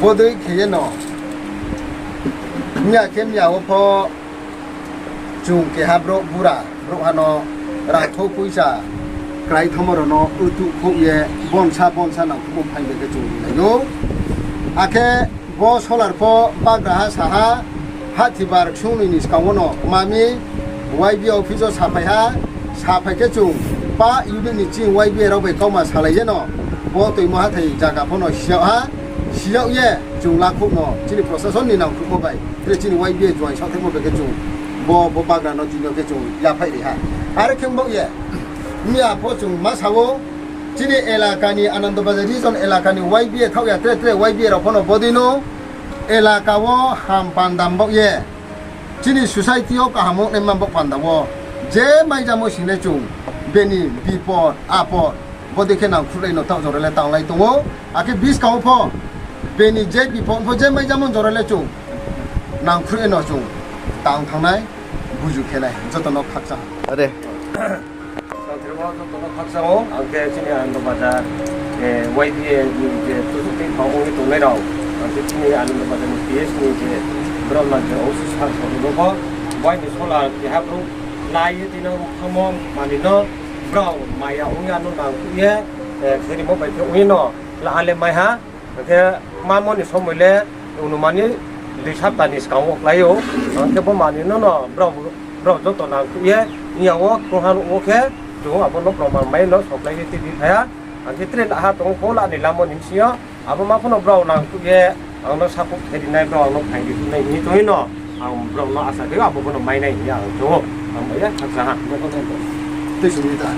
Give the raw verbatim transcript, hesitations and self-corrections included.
Bodei khe ye no, miya khe miya wo pho chung keha brouh bura, brouhha no rangthou poicha krai thamo rao no utuh khouh ye bonsa bonsa nangkhruhmo phaing bai khe chung rilai ou. Akhe bo solar pho bagraha sa ha, hahthi bar ksung noi ni skang wo no mami Y B A office wo saphai ha, saphai khe chung pa unit ni chini Y B A rao bai kauma salai ye no, bo toimo hathái zaga pho no siyag ha, siyag ye chung lakhouh no chini prosason ni nangkhruhmo bai, tre chini Y B A joaing saohthaimo bai khe chung bo, bo bagra no tini yo khe chung yaphaih ri ha. Are khe baoh ye, miya pho chung ma sa ou, chini elaka ni Anando Bazar region elaka ni Y B A thaoh ya tre tre Y B A rao pho no bodei no elaka wo ham panda baoh ye, chini society yo kaham ongnaima baoh panda wo, je maijamo sing le chung, beni bipod apod, bodei khe nangkhruhlai no taoh jora le tanglai tong ou, akhe buskang wo pho, beni je bipod pho je maijamo jora le chung, nangkhruh ye no chung tang thanng nai, buju khe nai, joto no khakchang ha. Are. Santri wo joto no khakchang ou, ang khe chini Anando Bazar, eh, Y B A ni je tusuh tei phang ong ye tongnai rao, ang khe chini Anando Bazar ni P S ni je brao nang je office sir song no pho, bai ni solar keha brouh nai ye tini no thangmo mani no brao maya ong ya no nangkhruh ye, eh, kherimo bai khe ong ye no la ha le mai ha. Ang khe mamo ni somoi le onumani dui sapta ni skang wo klái ou. Ang khe bo mani no no brao, brao joto nangkhruh ye, iya wo krungha nuh wo khe, chung abo no proman mai no soklái ye tei di phai ha. Ang khe tre la ha tong pho la ni lamo ni bsing yo, abo ma pho no brao nangkhruh ye, ang no support khe ri nai, brao ang no phaing ri nai hing ye tong ye no, ang brao no asa khe abo pho no mai nai hing ye ang chung ou. Ang bai ye khakchang ha. Tei sung di ta.